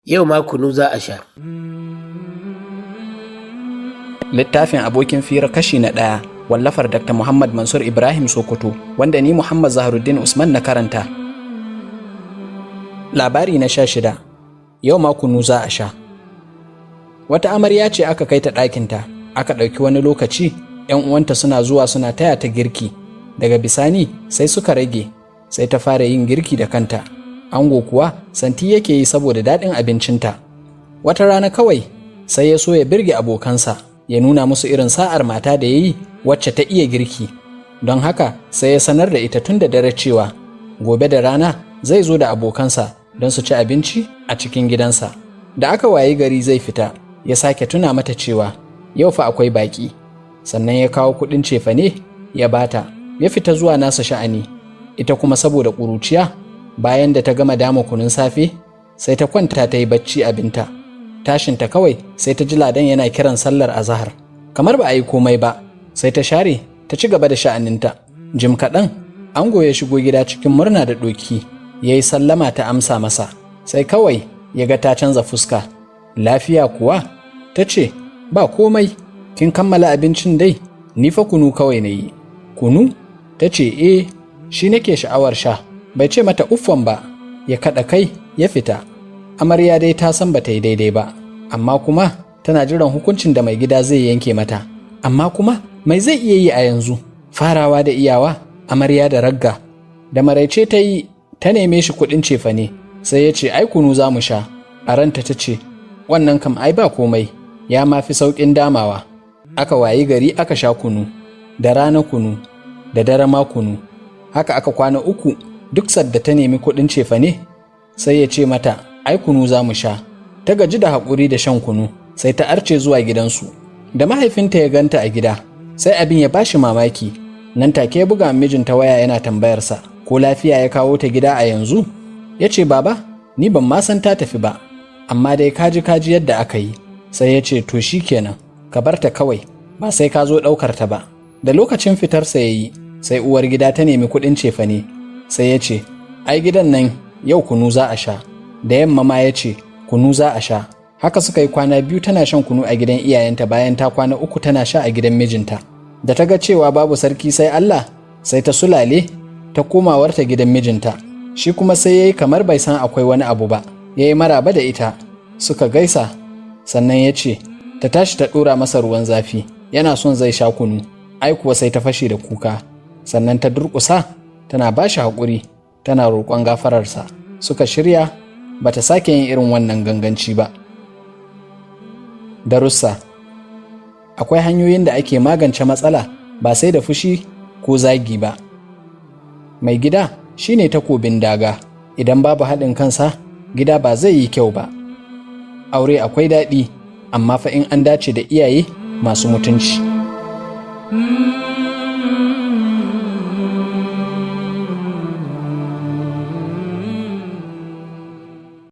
Yau ma kunu za a sha. Littafin Abokin Fira kashi na 1, wallafar Dr. Muhammad Mansur Ibrahim Sokoto, wanda ni Muhammad Zaharuddin Usman na karanta. Labari na 16, Yau ma kunu za a sha. Wata amarya ce aka kai ta ɗakinta, aka ɗauki wani lokaci, ‘yan uwanta suna zuwa suna taya ta girki. Daga bisani sai suka rage, sai ta fara yin girki da kanta. Ango kuwa santi yake yi saboda daɗin abincinta. Wata rana kawai sai ya so ya birge abokansa, ya nuna musu irin sa'ar mata da ya yi wacce ta iya girki. Don haka sai ya sanar da ita tun da dare cewa gobe da rana zai zo da abokansa don su ci abinci a cikin gidansa. Da aka wayi gari zai fita, ya sake tuna mata cewa yau fa akwai baƙi. Sannan ya kawo kuɗin cefane ya bata, ya fita zuwa nasa sha'ani. Ita kuma saboda ƙuruciya, bayan da ta gama dama kunun safe, sai ta kwanta ta yi bacci abinta. Tashinta kawai sai ta ji ladan yana kiran sallar azahar. Kamar ba a yi komai ba, sai ta share ta ci gaba da sha'aninta. Jim kaɗan, ango ya shigo gida cikin murna da ɗoki, ya yi sallama ta amsa masa, sai kawai ya ga ta canza fuska. Lafiya kuwa? Ta ce, ba komai, kin kammala abincin dai, ni fa kunu kawai na yi. Kunu? Ta ce, eh, shi nake sha'awar sha. Bai ce mata uffan ba, ya kaɗa kai ya fita. Amarya dai ta san ba ta yi daidai ba, amma kuma tana jiran hukuncin da mai gida zai yanke mata. Amma kuma mai zai iya yi a yanzu? Farawa da iyawa, amarya da ragga. Da maraice ta yi ta neme shi kuɗin cefane, sai ya ce ai kunu za mu sha. A ranta ta ce, wannan kam ai ba komai, ya ma fi sauƙin damawa. Aka wayi gari aka sha kunu, da rana kunu, da dare ma kunu. Haka aka kwana 3, duk sadda ta nemi kuɗin cefane, sai ya ce mata ai kunu za mu sha. Ta gaji da haƙuri da shan kunu, sai ta arce zuwa gidansu. Da mahaifinta ya ganta a gida, sai abin ya bashi mamaki. Nan take ya buga mijinta waya yana tambayarsa ko lafiya ya kawo ta gida a yanzu. Ya ce, baba, ni ban ma san ta tafi ba, amma dai kaji kaji yadda aka yi. Sai ya ce, to shi kenan, ka bar ta kawai, ba sai ka zo ɗaukar ta ba. Da lokacin fitarsa ya yi, sai uwar gida ta nemi kuɗin cefane, sai ya ce, ai gidan nan yau kunu za a sha. Da yamma ma ya ce, kunu za a sha. Haka suka yi kwana 2 tana shan kunu a gidan iyayenta, bayan ta kwana 3 tana sha a gidan mijinta. Da ta ga cewa babu sarki sai Allah, sai ta sulale ta komawarta gidan mijinta. Shi kuma sai ya yi kamar bai san akwai wani abu ba, ya yi maraba da ita, suka gaisa, sannan ya ce ta tashi ta ɗora masa ruwan zafi, yana son zai sha kunu. Ai kuwa sai ta fashe da kuka, sannan ta durƙusa tana ba shi haƙuri, tana roƙon gafararsa. Suka shirya, ba ta sake yin irin wannan ganganci ba. Darussa: akwai hanyoyin da ake magance matsala ba sai da fushi ko zagi ba. Mai gida shine takobin daga, idan babu haɗin kansa gida ba zai yi kyau ba. Aure akwai daɗi, amma fa in an dace da iyaye masu mutunci.